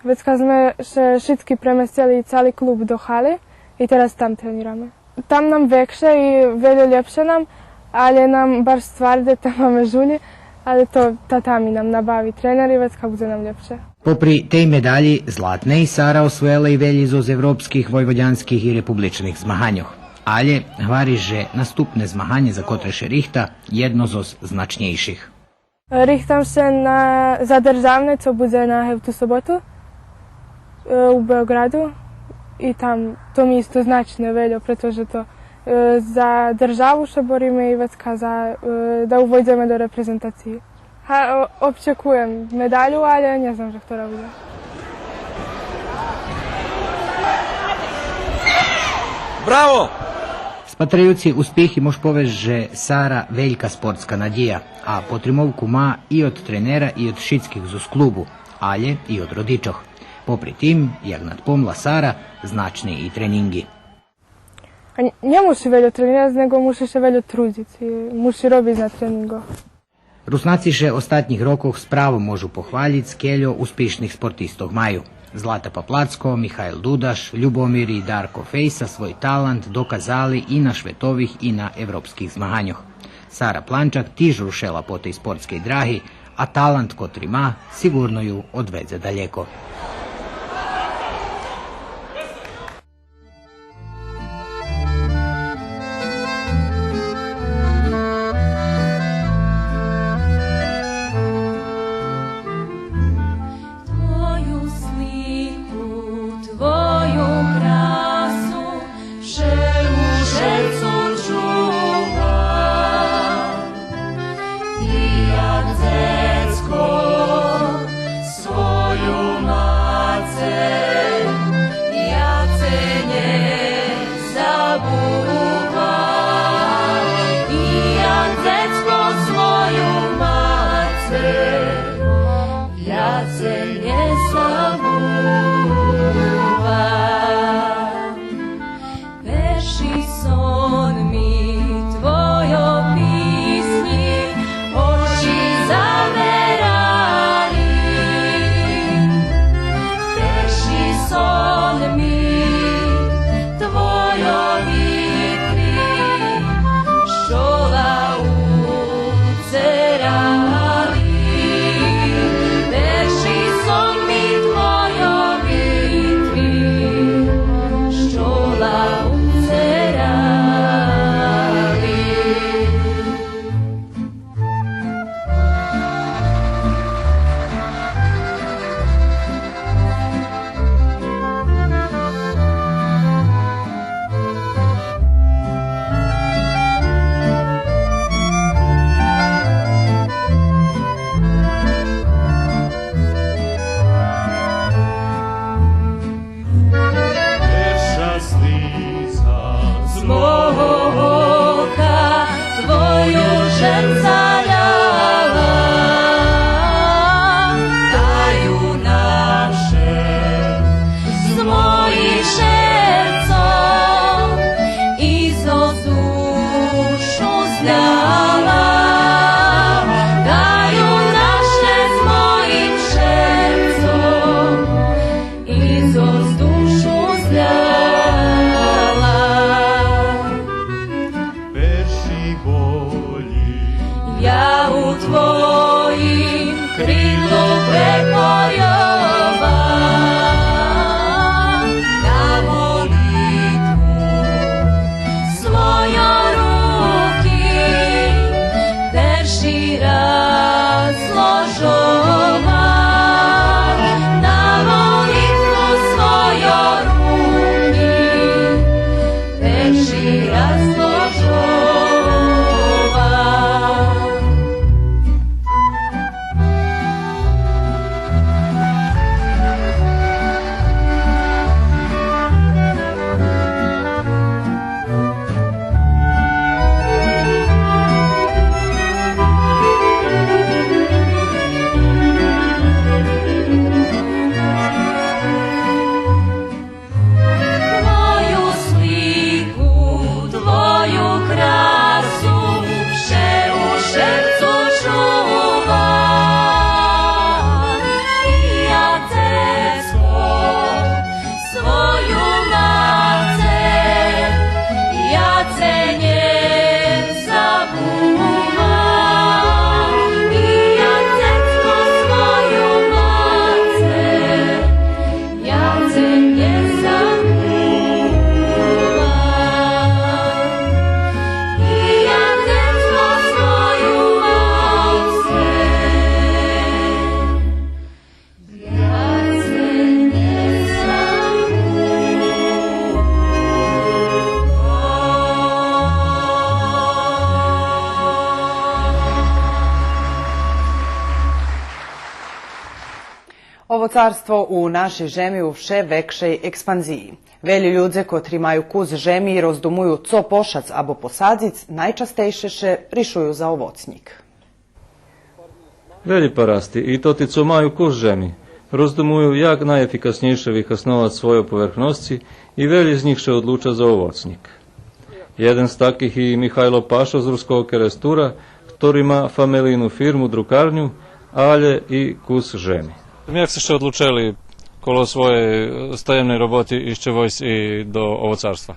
Вецка зме ше шицки преместели и цали клуб до хали и тераз там тренираме. Там нам векше и вельо лєпше нам, але нам баш стварде, там маме жулї, але то татами нам набави тренер и вецка будзе нам лєпше. Попри тей медалї златней, Сара освоєла и велї зоз европских, войводянских и републичних змаганьох. Але гвари же наступне змаганє за котре ше рихта єдно зоз значнєйших. Рихтам ше на, за державне, цо будзе на гевту соботу, е, у Беоґраду. И там то ми исто значи вельо, прето же то, е, за державу ше бориме и вецка за, е, да увойдземе до репрезентациї. Га, о, очекуєм медалю, але нє знам же хтора будзе. Браво! Спатраюци успихи, мож повесц же Сара велька спортска надїя, а потримовку ма и од тренера, и од шицких зоз клубу, але и од родичох. Попри тим, як надпомла Сара, значни и тренинґи. А нє, нє муши вельо тренирац, нєго муши ше вельо трудзиц и муши робиц на тренинґох. Руснаци ше остатнїх рокох з правом можу похвалїц кельо успишних спортистох маю. Злата Паплацко, Михайл Дудаш, Любомир и Дарко Фейса свой талант доказали и на шветових и на европских змаганьох. Сара Планчак тиж рушела по тей спортскей драги, а талант котри ма сиґурно ю одведзе далєко. Твою слику, твою красу, ше у шерцу чува. И як дзецко свою ма- Овоцарство у нашей жеми у вше векшей експанзиї. Велї людзе котри маю кус жеми и роздумую цо пошац або посадзиц, найчастейше ше ришую за овоцнїк. Велї парасти, и тоти цо маю кус жеми, роздумую як найефикаснєйше вихасновац свойо поверхносци и велї з нїх ше одлуча за овоцнїк. Єден з таких и Михайло Пашо з Руского Керестура, хтори ма фамелийну фирму, друкарню, алє и кус жеми. Як сце ше одлучели коло своєй стаємней роботи ище войсц и до овоцарства?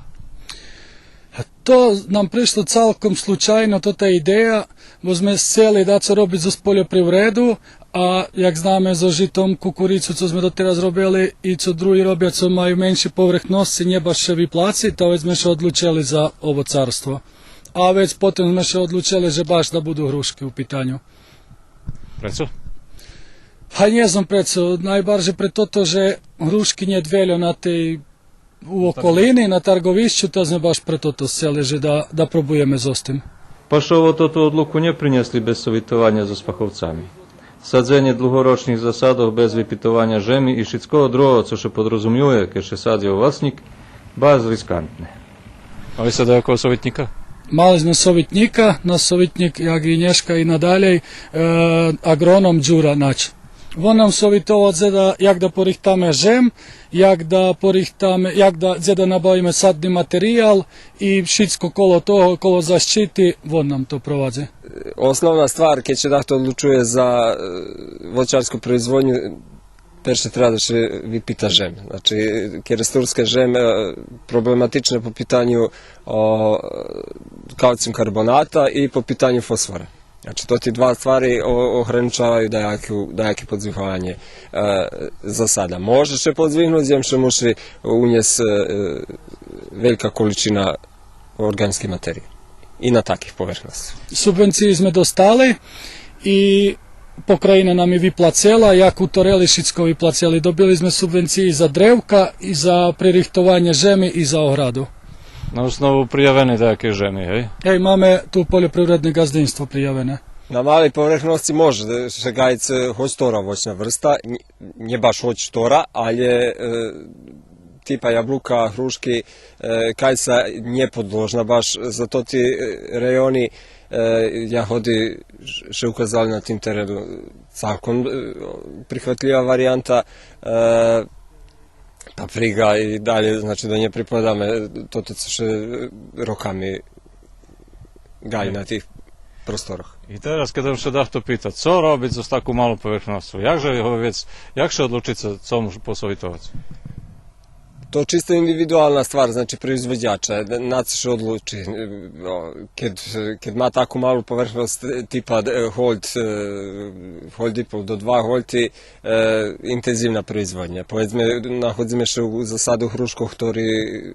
То нам пришло цалком случайно, тота идея, бо зме сцели дацо робиц зоз польопривреду, а як знаме, зоз житом, кукурицу, цо зме дотераз робели, и цо други робя, цо маю менши поверхносци, нє баш ше виплаци, та вец зме ше одлучели за овоцарство. А вец потим зме ше одлучели же баш да буду грушки у питаню. Прецо? Га, нє знам прецо, найбарже пре тото же грушки нєт вельо на тей у околини, на тарговищу, та зме баш прето то сцели же да, да пробуєме зоз тим. Пашово тоту одлуку нє принєсли без совитованя зоз фаховцами. Садзенє длугорочних засадох без випитованя жеми и шицкого другого, цо ше подрозумює кед ше садзи овоцнїк, барз рискантне. Мали сце даякого совитнїка? Мали зме совитнїка, наш совитнїк, як и нєшка и надалєй, е, аґроном Дюра Нач. Вон нам совитовал дзе да, як да порихтаме жем, як да порихтаме, як да, дзе да набавиме садни материял и шицко коло того, коло защити, вон нам то провадзи. Основна ствар, кед ше дахто одлучує за, е, вочарску производню, перше треба да ше випита жем. Значи, керестурска жем, е, проблематична по питаню, о, калциум карбоната и по питаню фосфора. Значи, тоти два ствари о-, ограничаваю даяке, даяке подзвигованє, е, засада. Може ше подзвигнуц, лєм ше муши унєсц, е, велька количина орґанскей материї. И на таких поверхносцох. Субвенциї зме достали и покраїна нам и виплацела, як уторели, шицко виплацели. Добили зме субвенциї за древка и за пририхтованє жеми и за ограду. На основу приявеней даякей жеми, гей? Гей, маме ту польопривредне ґаздинство приявене. На малей поверхносци може ше ґаїц, е, гоч тора овочна врста, нє, нє баш гоч тора, алє, е, типа яблука, грушки, е, кайса нє подложна баш за тоти, е, реони, е, ягоди ш-, ше указали на тим терену цалком, е, прихватлїва вариянта, е, паприґа и далєй, значи да нє припадаме тото цо ше, е, роками ґаї на тих просторох. И тераз, кед ше дахто пита, цо робиц зоз таку малу поверхносцу? Як же го вец, як ше одлучиц, цо му посовитовац? То чисто индивидуална ствар, значи, производзача, на цо ше одлучи. О, кед, кед ма таку малу поверхносц, е, типа, е, гольд, е, гольд и пол до два гольди, е, интензивна производня. Поведзме, находзиме ше у засаду грушкох, хтори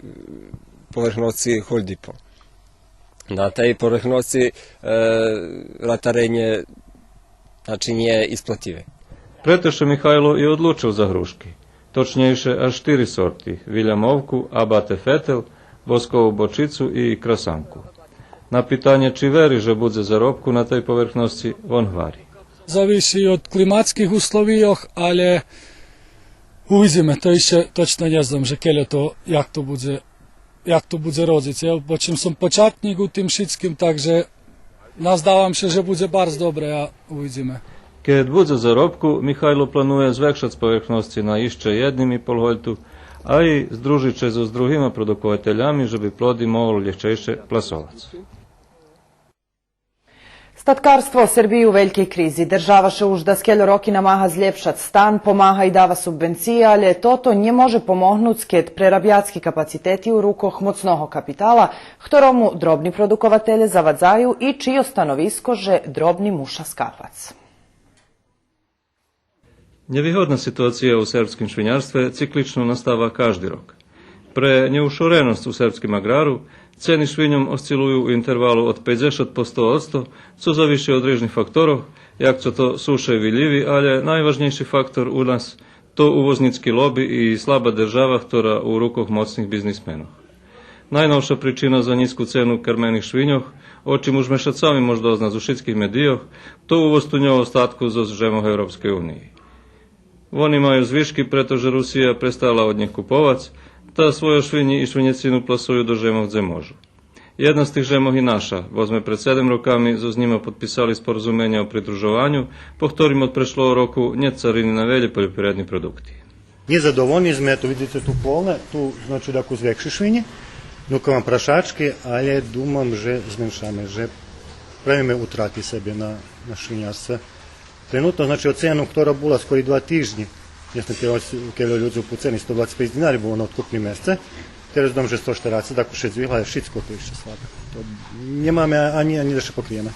поверхносци гольд и пол. На тей поверхносци, е, ратаренє, значи, нє исплативе. Прето ше Михайло и одлучел за грушки. Точнєйше, аж штири сорти: Вилямовку, Абате Фетел, Воскову бочицу и Красанку. На питанє чи вери же будзе заробку на тей поверхносци, вон гвари. Зависи и од климатских условийох, алє увидзиме, то ище точно нє знам же кельо то, як то будзе, як то будзе родзиц. Бо чим сом початнїк у тим шицким, так же наздавам ше же будзе барз добре, а увидзиме. Кед будзе заробку, Михайло планує звекшац поверхносци на ище єдним и пол гольту, а и здружиц ше зоз другима продукователями же би плоди могол лєгчейше пласовац. Статкарство Сербиї у велькей кризи. Держава ше уж даскельо роки намага злєпшац стан, помага и дава субвенциї, алє тото нє може помогнуц кед прерабяцки капацитети у рукох моцного капитала, хторому дробни продукователє завадзаю, и чийо становиско же дробни муша скапац. Нєвигодна ситуация у сербским швинярстве циклично настава кажди рок. Пре нєушореносц у сербским аґрару, цени швиньом осцилую у интервалу од пейдзешат по сто одсто, цо зависи од рижних факторох, як цо то суша и вилїви, алє найважнєйши фактор у нас то увозницки лоби и слаба держава, хтора у рукох моцних бизнисменох. Найновша причина за нїзку цену кермених швиньох, о чим уж мешацами мож дознац у шицких медийох, то увоз туньового статку зоз жемох Европскей униї. Вони маю звишки, прето же Русия престала од нїх куповац, та свойо швинї и швинєцину пласую до жемох дзе можу. Єдна з тих жемох и наша, бо зме пред седем роками зоз нїма подписали споразуменє о придружованю, по хторим од прешлого року нєт царини на велї польопривредни продукти. Нєзадовольни зме, ту видзице ту полне, ту, значи, дакус векши швинї, нука мам прашачки, але думам же зменшаме, же правиме утрати себе на, на швинярстве. Тренутно, значи, о цену хтора була скорей два тижнї, нє знам кельо, кельо людзох упуцени, сто двацец пейц динари було на откупним месце, тераз думам же сто штерацец, дакус ше здвигла, але шицко то ище слабо. То нємаме анї, анї да ше покриєме.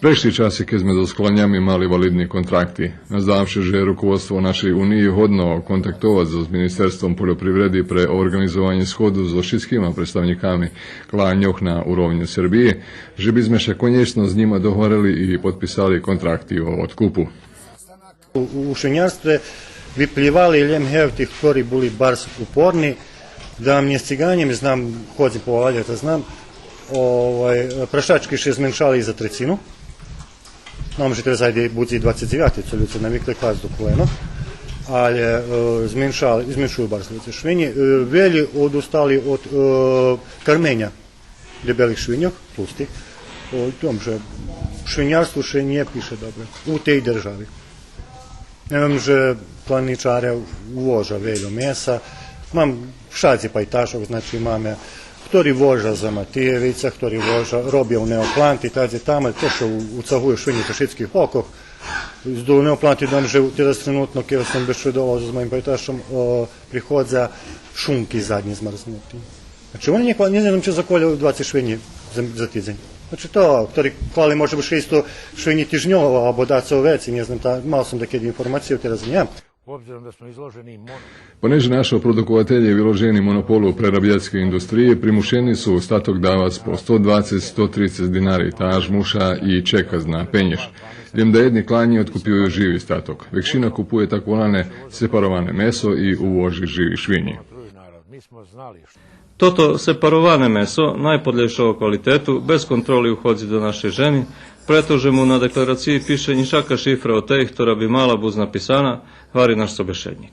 Прешли часи кед зме зоз кланями мали валидни контракти. Наздавам ше же руководство нашей униї годно контактовац зоз Министерством польопривреди пре орґанизованє сходу зоз шицкима представнїками кланьох на уровнї Сербиї, же би зме ше конєчно з нїма догварели и подписали контракти о откупу. У, у, у швинярстве виплївали лєм гевти хтори були барз упорни, да нє сциганєм, знам, ходзим по валї, та знам, овай, прашачки ше зменшали и за трецину. Знам же тераз айде будзе двацец дзевяти, цо людзе навикли класц до колено, але, е, зменшали, зменшую барз людзе швинї. Е, велї одустали од, е, карменя дебелих швиньох, тлустих. О, думам же швинярству ше нє пише добре у тей держави. Нє вем же планинчаре увожа вельо меса. Мам вшадзи пайташох, значи, маме хтори вожа за Матиєвица, хтори вожа, робя у Неопланти, тадзи тамо, то ше у-, уцагую швинї зоз шицких бокох. З Неопланти думам же тераз тренутно, кед сом бешедовал з моїм пайташом, о, приходза шунки заднї змарзнути. Значи, они нє кла-, нє знам чи заколя двацец швинї за, за тидзень. Значи, то, хтори клали може би шейсто швинї тижньово, або дацо вецей, нє знам, та, мал сом дакеди информацию, тераз нємам. Понеже нашо продукователє виложени монополу прерабяцкей индустриї, примушени су остаток давац по сто двацец, сто трицец динари, та аж муша и чекац на пенєж. Лєм даєдни кланї одкупюю живи статок. Векшина купує так волане сепароване месо и увожи живи швинї. Тото сепароване месо найподлєйшого квалитету без контроли уходзи до нашей жеми, прето же му на декларациї пише иншака шифра од тей хтора би мала буц написана, гвари наш собешеднїк.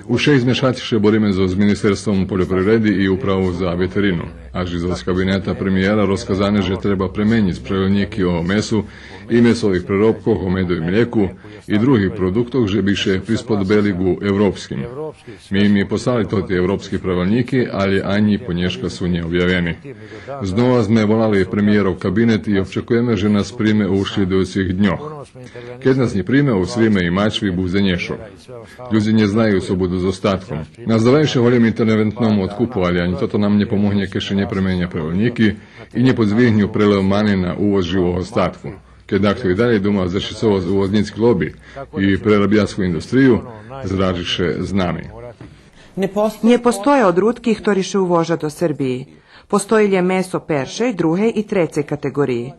Уж шейсц мешаци ше бориме зоз Министерством польопривреди и Управу за ветерину. Аж и зоз кабинета премиєра розказане же треба пременїц правилнїки о месу и месових преробкох, о меду и млєку и других продуктох же би ше присподобели ґу европским. Ми им послали тоти европски правилнїки, але анї понєшка су нєобявени. Знова зме волали премиєров кабинет и очекуєме же нас приме у шлїдуюцих дньох. Кед нас нє приме, у Сриме и Мачви будзе нєшо. Людзе нє знаю цо буду зоз статком. Наздаваю ше голєм интервентному одкупу, але анї тото нам нє помогнє кед ше нє пременя правилнїки и нє подзвигню прелев мани на увоз живого статку. Кед дахто и далєй дума зашицовац увознїцки лоби и прерабяцку индустрию, зражи ше з нами. Нє постоя одрутки хтори ше увожа до Сербиї. Постої лєм месо першей, другей и трецей катеґориї.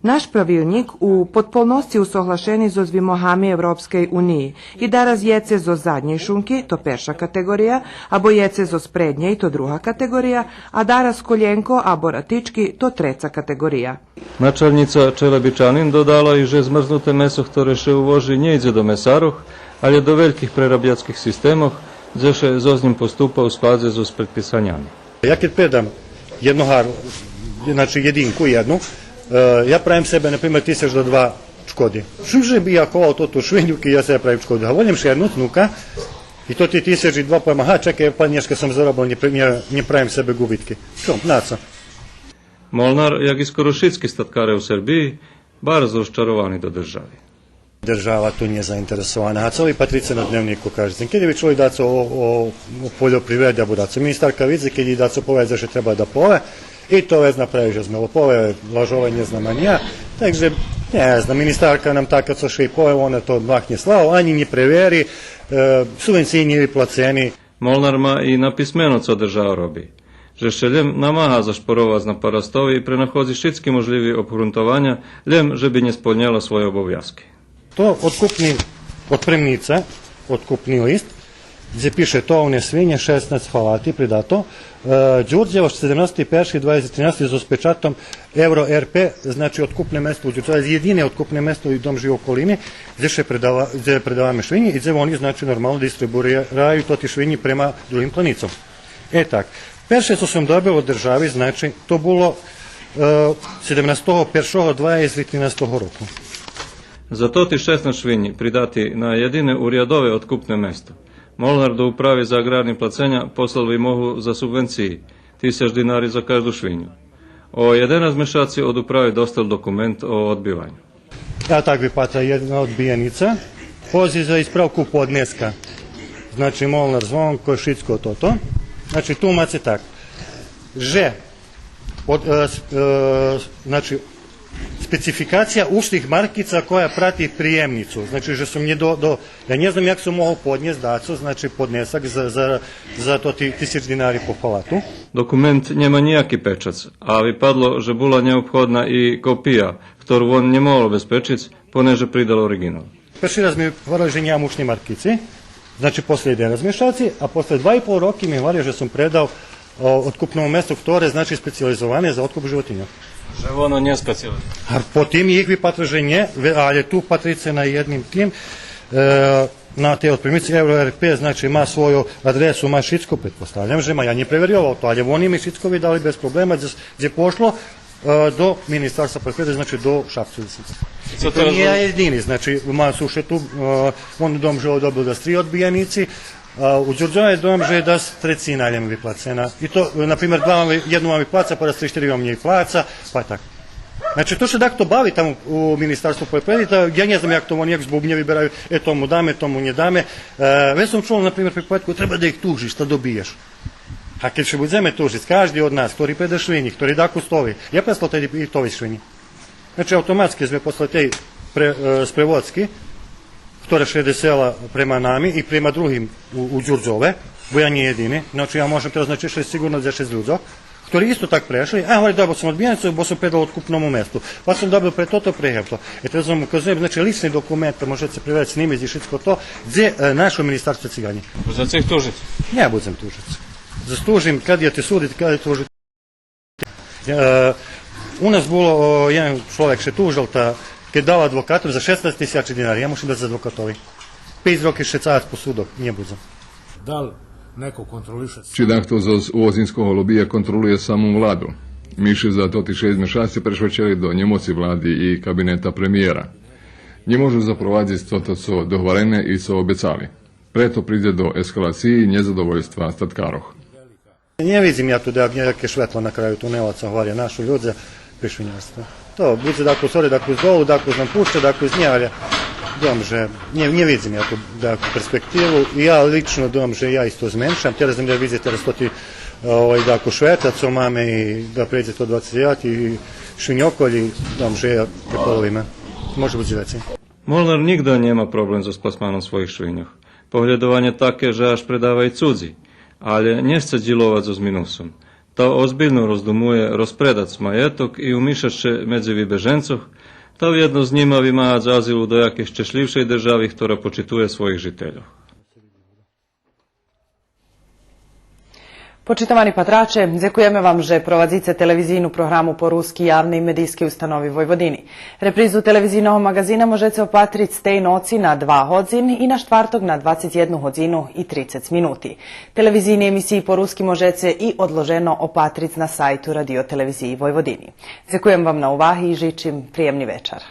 Наш правилнїк у подполносци усоглашени зоз вимогами Европскей униї и дараз єце зоз заднєй шунки, то перша катеґория, або єце зоз преднєй, то друга катеґория, а дараз колєнко або ратички, то треца катеґория. Началнїца Челебичанин додала и же змарзнуте месо хторе ше увожи нє идзе до месарох, але до вельких прерабяцких системох, дзе ше зоз нїм поступа у складзе зоз предписанями. Я кед предам єдну гару, значи єдинку єдну, е, я правим себе, например, тисяч до два чкоди. Чим же би я ковал тоту швиню, кед я себе правим чкоди? Гволєм ше єдну цнука и тоти тисяч и два, повем, ага, чекай, па нєшка сом заробел, нє пр-, нє, нє правим себе ґубитки. Чом, на цо? Молнар, як и скоро шицки статкаре у Сербиї, барз розчаровани до держави. Держава ту нє заинтересована. А цо ви патрице на Дневнїку кажди дзень? Кед ви чули дацо о, о, о польопривреди або дацо? Министарка видзи, кед дацо поведзе же треба да пове, и то вец направи же зме лопове, лажове, нє знам анї я. Так же, нє знам, министарка нам така цо ше и пове, вона то махнє славу, анї нє превери, е, субвенциї нє виплацени. Молнар ма и написмено цо держава роби. Же ше лєм намага зашпоровац на парастови и пренаходзи шицки можлїви обґрунтованя, лєм же би нє сполнєла свойо обовязки. То откупни, отпремница, откупни лист, Дзе пише товне свинє, шеснац халати придато. Е, Дюрдєво, седемнасти перши двацец тринасти зоз печатом Евро Р П, значи, откупне место у Дюрдєве, єдине откупне место у Домжи и околини, дзе ше предава-, дзе предаваме швинї и дзе вони, значи, нормално дистрибуираю тоти швинї према другим кланицом. Е, так. Перше цо сом добил од держави, значи, то було, е, седемнастого першого двацец тринастого року. За тоти шеснац швинї придати на єдине урядове откупне место, Молнар до Управи за аграрни плаценя послал вимогу за субвенциї, тисяч динари за кажду швиню. О єденац мешаци од Управи достал документ о одбиваню. А так випатра єдна одбиєница. Позив за исправку поднеска. Значи, Молнар, Звонко, шицко тото. Значи, ту маце так. Же од, е, с-, е, значи, спецификация ушлїх маркица која прати приємницу. Значи, же сом нє до, до, я нє знам як сом могол поднєсц дацо, значи, поднесак за, за, за тоти тисяч динари по халату. Документ нєма нїяки печац, а випадло же була нєобходна и копия, хтору вон нє могол обезпечиц, понеже придал ориґинал. Перши раз ми гварели же нємам ушни маркици, значи, после єденац мешаци, а после два и пол роки ми гварели же сом предал, о, откупному месту хторе, значи, специялизоване за откуп животиньох. Же воно нє специялизоване. А потим их випатра же нє, ве-, але ту патрице на єдним тим, е, на тей отпримици Евро Р П, значи, ма свою адресу, ма шицко, предпоставям же ма, я нє преверйовал то, але вони ми шицко видали без проблема, дзе, дзе пошло, е, до Министерства польопривреде, значи, до Шапцу. Цо то нє єдини, значи, ма сушед ту, е, вон у Домжи добил дас три одбиєници, а у Дюрдьове думам же дас трецина лєм виплацена. И то, е, например, два мам, єдну мам виплаца, па дас три-штири мам нє виплаца, па так. Значи, то ше дахто бави там у Министерству польопривреде, та я нє знам як то вони як збуґнє вибераю, е, тому даме, тому нє даме. Е, вец сом чул, например, приповедку, треба да их тужиш, та добиєш. А кед ше будземе тужиц, кажди од нас, хтори преда швинї, хтори дахто стови, я престал теди и товиц швинї. Значи, автоматски зме после тей пре-, е, спреводзки, хтора ше десела према нами и према другим у, у Дюрдьове, бо я нє єдини, значи, я можем тераз, значи, ше сиґурно дзешец людзох, хтори исто так прешли, а, гваря, добил сом одбиєницу, бо сом предал откупному месту, па сом добил пре тото, пре гевто. Е, тераз вам указуєм, значи, лични документи, можеце превериц, снимиц и шицко то, дзе, е, нашо министерство циґанє. За цих тужиц? Нє будзем тужиц. За тужим, кад я те судиц, кад я тужиц. Е, у нас було, о, єден чловек ше тужел, та кед дал адвокату за шеснац тисячи динари, я мушим дац адвокатови. Пейц роки ше цац по судох, нє будзем. Дал неко контролише? Чи дахто зоз увозинского лобия контролує саму владу? Миши за тоти шейсц мешаци прешвачели до нємоци влади и кабинета премиєра. Нє можу запровадзиц тото цо догварене и цо обецали. Прето придзе до ескалациї нєзадовольства статкарох. Нє видзим я ту даяке шветло на краю тунела, цо гваря нашо людзе, пе швинярство. То будзе дакус горе, дакус долу, дакус нам пуща, дакус нє, але думам же нє, нє видзим я ту даяку перспективу. И я лично думам же я исто зменшам. Тераз нє видзим тераз тоти, овай, дакус швета, цо маме и да прейдзе то двацец девяти и швиньоколї, думам же я преполовиме. Може буц и вецей. Молнар нїґда нєма проблем зоз пласманом своїх швиньох. Поглєдованє таке же аж предава и цудзи, але нє сце дїловац зоз минусом. Та озбильно роздумує розпредац маєток и умишац ше медзи вибеженцох, та вєдно з нїма вимагац азил у даякей щешлївшей держави, хтора почитує своїх жительох. Почитовани патраче, дзекуєме вам же провадзице телевизийну програму по руски явней медийскей установи Войводини. Репризу телевизийного маґазина можеце опатриц тей ноци на два годзин и на штварток на двацец єдну годзину и трицец минути. Телевизийни емисиї по руски можеце и одложено опатриц на сайту Радио-телевизиї Войводини. Дзекуєм вам на уваги и жичим приємни вечар.